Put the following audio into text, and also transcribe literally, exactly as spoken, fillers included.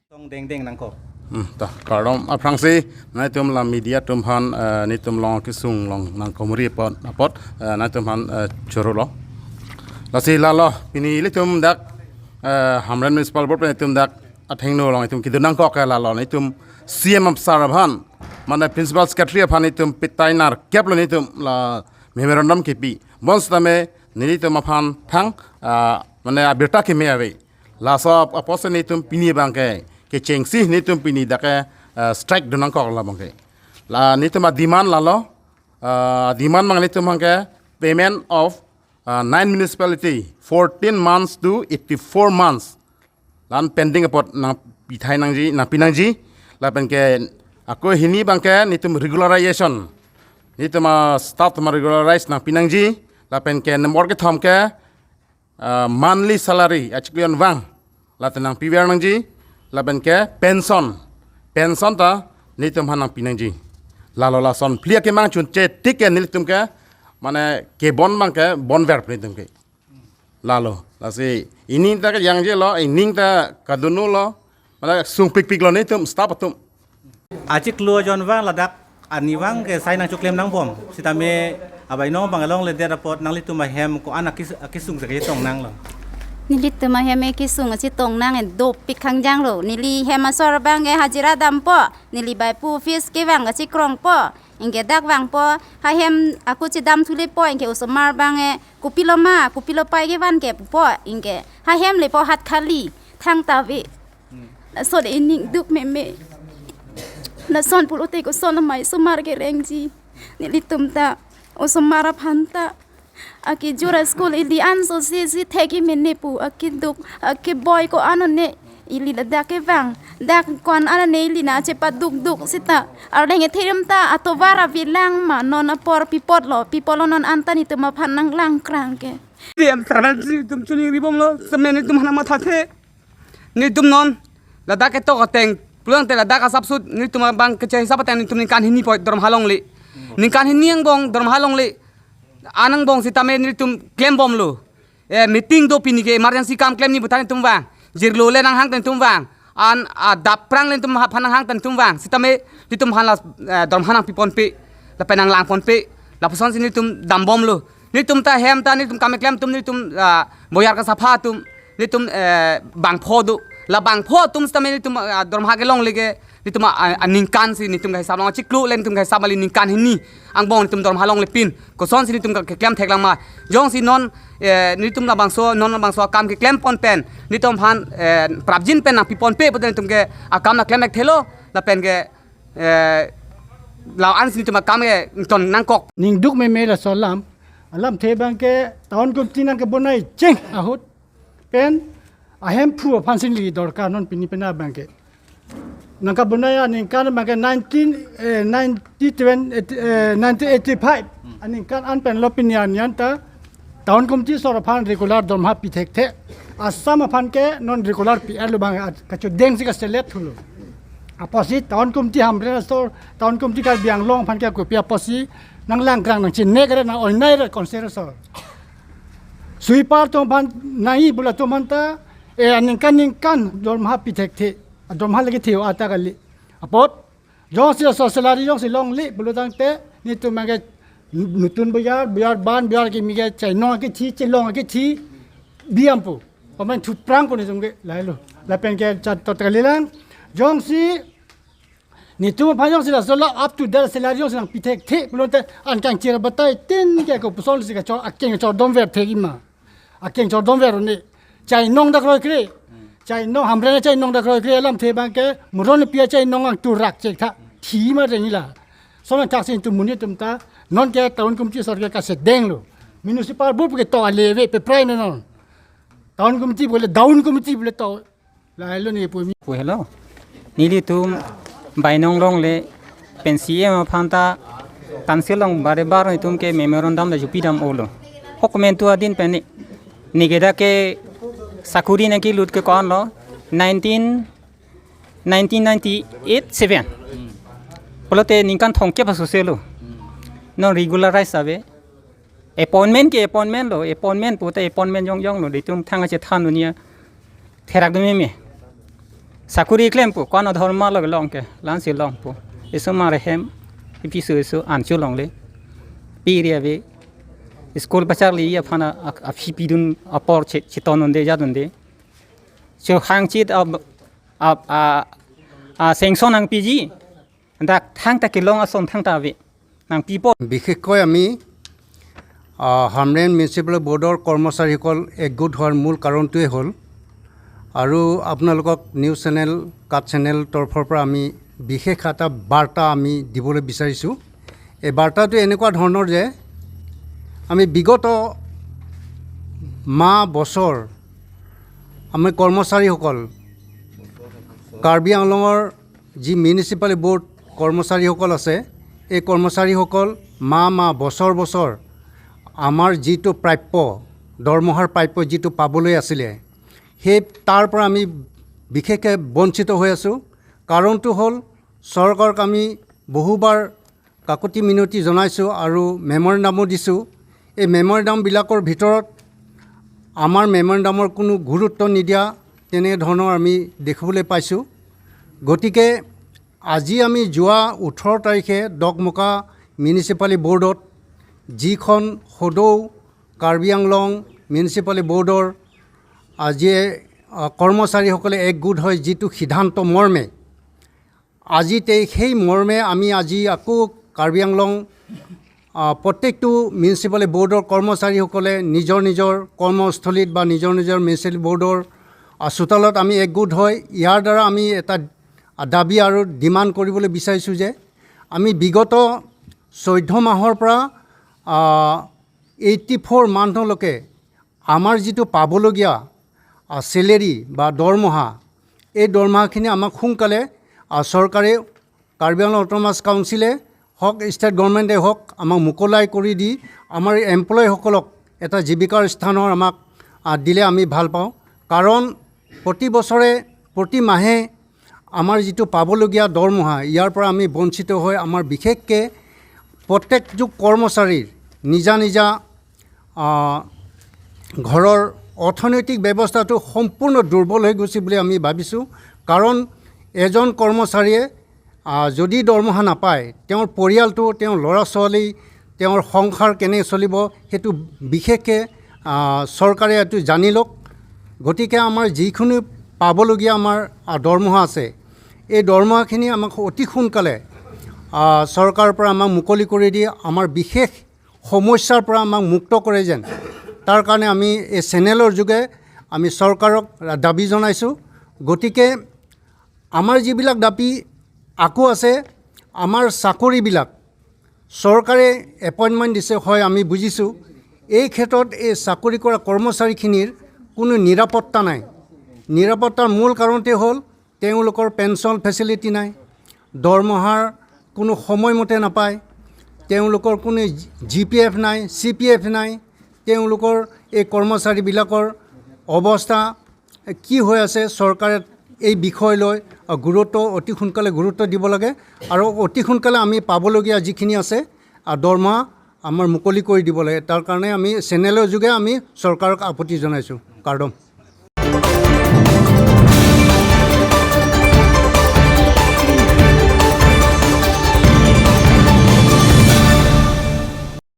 Tong dengdeng nangkok. Hmm, ta kardom aphrangsi nangtum la media atum aphan, eh, nelitum along kesung along nangkomori apot apot, eh, nangtum aphan, eh, chorolo. Lasi lalo pini ilitum dak, eh, Hamren Municipal Board pen itum dak athengno along itum kedo nangkok ke lalo nelitum C M sir aphan, mane Principal Secretary aphan itum pitai nerkep lo nelitum la memorandum kepi. Bonsitame nelitum aphan thang, ah, mane abirta keme ave. Laso ap-, apotsi nelitum pini abangke kechengsi nelitum pini dak ke, ah, strike do nangkok la abangke. La nelitum ademand lalo, ah, demand abang nelitum abangke payment of, ah, nine municipality, fourteen months to eighty-four months. La-an pending apot nangpithai nangji, nangpi nangji. Lapen ke ako hini abangke nelitum regularization, nelitum a-staff atum regularize nangpi nangji. Lapen ke nombor kethom ke, ah, monthly salary achiklo-an vang, lata nangpiver nangji. Lapen ke pension, pension ta nelitum aphan nangpi nangji. Lalo lason phli akemang chunche tik ke nelitum ke, mane kebon abangke bonver nelitum ke. Lalo, lasi ining ta kejangje lo, ining ta kadunu lo, mane sungpikpik lo nelitum staff atum. Achiklo ajon vang ladak arni vang ke sai nangchoklem nangbom. Sitame abainong abang alongledet apot nanglitum ahem ko-an akis-, akisung si kachetong nanglo. Nelitum ahem ke kesung kachetong nang dopik khangjang lo. Neli hem asor abangke hajira dampo. Neli bai pu office kevang kachekrongpo. Anke dak vangpo. Hahem ako chedam thulepo anke osomar abangke kopilo ma, kopilo pai kevan ke pupo. Anke hahem lepo hat khali. Thangta ave. Lason ining duk meme. Lason pulote koson amei osomar kerengji. Nelitum ta osomar aphan ta akejor a-school ili anso si si thek-i mene pu akeduk akeboi ko-an one ili ladak kevang. Dak ko-an an one ili nangchepadukduk seta arleng ethirim ta atovar avelang ma non apor pi apotlo, pi apotlo non anta nelitum aphan nanglang krang ke. Di em sarvan si itum chuningri bomlo, semen itum aphan nangmathathe. Nelitum non ladak ketok ateng pulote ladak asapsut nelitum abang kecheng asap ateng nelitum ningkan hini poi dorma longle. Ningkan hini angbong dorma longle. An angbong sitame nelitum klembomlo. Eh, meeting do pini ke emergency kam klem ni pu ta nelitum vang. Jirlo le nanghang ta nelitum vang. An, ah, adap aphrang le nelitum aphan nanghang ta nelitum vang. Sitame nelitum aphan la, eh, dorma nangpiponpe. Lapen nanglangponpe. Lapusonsi nelitum dambomlo. Nelitum ta hem ta nelitum kam keklem atum nelitum, ah, boyar kasapha atum nelitum, eh, bangpho do. La bangpho atum sitame nelitum, ah, dorma kelongle ke nelitum, ah, ah, ningkan si nelitum kahisap long achiklo le nelitum kahisap kali ningkan hini angbong nelitum dorma longle pin. Kosonsi nelitum ke-, keklem theklang ma. Jongsi non, eh, nelitum labangso, non labangso akam keklem pon pen nelitum aphan, eh, prapjin pen nangpiponpe pulote nelitum ke akam nangklem-ik thelo lapen ke, eh, la-ansi nelitum akam ke ton nangkok. Ning duk meme laso alam. Alamthe abangke town committee nangkebonai cheng ahut pen ahemphu aphan si neli dorkar non pini pena abangke. Nangkebonai aningkan abangke nineteen, eh, ninety twenty, eh, nineteen eighty-five. Aningkan an penlo pini arni an ta town committee asor aphan regular dorma pithekthe. Assam aphan ke non regular pi-etlo abang at kachodeng si kaselet thulo. Apotsi town committee Hamren asor, town committee Karbi Anglong aphan ke kopi apotsi nanglang krang nangchinek re nang-oinai re consider asor. Sweeper atum aphan nangji pu latum aphan ta, eh, aningkan ningkan dorma pithekthe. Dorma lagi theo ata kali. Apot jongsi laso salary jongsi longle pulo tangte nelitum abangke nutun boyar, boyar ban, boyar kimi ke chainong akethi, chelong akethi biyampo. Pamain thuprangpo nelitum ke lahelo. Lapen ke chat tot kalilang. Jongsi nelitum aphan jongsi laso la up to date salary jongsi nangpithekthe pulote an kangchir batai tin ke kopuson si kachor akeng chordomver thekji ma. Akeng chordomver ne. Chainong dak roi kre. Chainong, Hamren achainong dak kroikre alamthe abang ke, Muron api achainong angturak chek tha, thi ma rengila. Soman thak sin tu monit atum ta, non ke town committee asor ke kasedenglo. Municipal board ke to ale ave, pe prai non. Town committee bole, down committee bole to. Lahelo ni pu mi. Pu helo. Nelitum Bainong longle pen C M aphan ta council along bare bar itum ke memorandum ta jupidam olo. Hok mentu adin pen ni, neli ke dak ke sakuri nangkelut ke ko-an lo, nineteen, nineteen ninety-eight seven. Pulote ningkan thomkep aso selo. Non regularize ave. Appointment ke appointment lo, appointment pu ta appointment jongjong lo, nelitum thang achethan dunia therak dun meme. Sakuri klem pu, ko-an adhorma lo long ke, la-ansi long pu. Isu mar hem, ipi su isu anchu longle. Pi ri ave, school pacharli aphan a, a, aphi pidun apor che, cheton dunde, jadunde. Cho hangchit a, a, a, a, sanction nangpiji, dak thangta kelong ason thangta ave. Nangpipo. বিশেষকৈ আমি, আহ, হামৰেণ মিউনিচিপেল বৰ্ডৰ কৰ্মচাৰীসকল একগোট হোৱাৰ মূল কাৰণটোৱে হ'ল, আৰু আপোনালোকক নিউজ চেনেল, কাট চেনেল তৰফৰ পৰা আমি বিশেষ এটা বাৰ্তা আমি দিবলৈ বিচাৰিছোঁ। এই বাৰ্তাটো এনেকুৱা ধৰণৰ যে আমি বিগত মাহ বছৰ আমি কৰ্মচাৰীসকল কাৰ্বি আংলঙৰ যি মিউনিচিপাল বৰ্ড কৰ্মচাৰীসকল আছে, এই কৰ্মচাৰীসকল মাহ মাহ, বছৰ বছৰ আমাৰ যিটো প্ৰাপ্য, দৰমহাৰ প্ৰাপ্য যিটো পাবলৈ আছিলে, সেই তাৰ পৰা আমি বিশেষকৈ বঞ্চিত হৈ আছোঁ। কাৰণটো হ'ল, চৰকাৰক আমি বহুবাৰ কাকতি মিনতি জনাইছোঁ আৰু মেমৰেণ্ডামো দিছোঁ। এই মেমৰেণ্ডামবিলাকৰ ভিতৰত আমাৰ মেমৰেণ্ডামৰ কোনো গুৰুত্ব নিদিয়া তেনেধৰণৰ আমি দেখিবলৈ পাইছোঁ। গতিকে আজি আমি যোৱা ওঠৰ তাৰিখে ডকমকা মিউনিচিপালিটি বৰ্ডত যিখন সদৌ কাৰ্বি আংলং মিউনিচিপালিটি বৰ্ডৰ আজিয়ে, আ, কৰ্মচাৰীসকলে একগোট হৈ যিটো সিদ্ধান্ত মৰ্মে আজি তে-, সেই মৰ্মে আমি আজি আকৌ কাৰ্বি আংলং, আ, প্ৰত্যেকটো মিউনিচিপালিটি বৰ্ডৰ কৰ্মচাৰীসকলে নিজৰ নিজৰ কৰ্মস্থলীত বা নিজৰ নিজৰ মিউনিচিপালিটি বৰ্ডৰ, আ, চোতালত আমি একগোট হৈ ইয়াৰ দ্বাৰা আমি এটা, আ, দাবী আৰু ডিমাণ্ড কৰিবলৈ বিচাৰিছোঁ যে আমি বিগত চৈধ্য মাহৰ পৰা, আ, এইটি ফ'ৰ মান্থলৈকে আমাৰ যিটো পাবলগীয়া, আ, চেলেৰী বা দৰমহা, এই দৰমহাখিনি আমাক সোনকালে, আ, চৰকাৰে, কাৰ্বি আংলং অট'নমাছ কাউন্সিলে হওক, ষ্টেট গভৰ্ণমেণ্টে হওক, আমাক মোকলাই কৰি দি আমাৰ এমপ্লয়ীসকলক এটা জীৱিকাৰ স্থানৰ আমাক, আ, দিলে আমি ভাল পাওঁ। কাৰণ প্ৰতি বছৰে, প্ৰতি মাহে আমাৰ যিটো পাবলগীয়া দৰমহা, ইয়াৰ পৰা আমি বঞ্চিত হৈ আমাৰ বিশেষকৈ প্ৰত্যেকজন কৰ্মচাৰীৰ নিজা নিজা, আ, ঘৰৰ অৰ্থনৈতিক ব্যৱস্থাটো সম্পূৰ্ণ দুৰ্বল হৈ গৈছে বুলি আমি ভাবিছোঁ। কাৰণ এজন কৰ্মচাৰীয়ে, আ, যদি দৰমহা নাপায়, তেওঁৰ পৰিয়ালটো, তেওঁৰ ল'ৰা ছোৱালী, তেওঁৰ সংসাৰ কেনে চলিব, সেইটো বিশেষকৈ, আ, চৰকাৰে এইটো জানি লওক। গতিকে আমাৰ যিখিনি পাবলগীয়া আমাৰ, আ, দৰমহা আছে, এই দৰমহাখিনি আমাক অতি সোনকালে, আ, চৰকাৰৰ পৰা আমাক মুকলি কৰি দি আমাৰ বিশেষ সমস্যাৰ পৰা আমাক মুক্ত কৰে যেন, তাৰ কাৰণে আমি এই চেনেলৰ যোগে আমি চৰকাৰক দাবী জনাইছোঁ। গতিকে আমাৰ যিবিলাক দাবী আকৌ আছে, আমাৰ চাকৰিবিলাক চৰকাৰে এপইণ্টমেণ্ট দিছে, হয়, আমি বুজিছোঁ। এই ক্ষেত্ৰত এই চাকৰি কৰা কৰ্মচাৰীখিনিৰ কোনো নিৰাপত্তা নাই। নিৰাপত্তাৰ মূল কাৰণটোৱে হ'ল তেওঁলোকৰ পেঞ্চন ফেচিলিটি নাই, দৰমহাৰ কোনো সময়মতে নাপায়, তেওঁলোকৰ কোনো জি পি এফ নাই, চি পি এফ নাই, তেওঁলোকৰ এই কৰ্মচাৰীবিলাকৰ অৱস্থা কি হৈ আছে, চৰকাৰে এই বিষয় লৈ, আ, গুৰুত্ব, অতি সোনকালে গুৰুত্ব দিব লাগে আৰু অতি সোনকালে আমি পাবলগীয়া যিখিনি আছে, আ, দৰমহা আমাৰ মুকলি কৰি দিব লাগে। তাৰ কাৰণে আমি চেনেলৰ যোগে আমি চৰকাৰক আপত্তি জনাইছোঁ। কাৰ্ডম।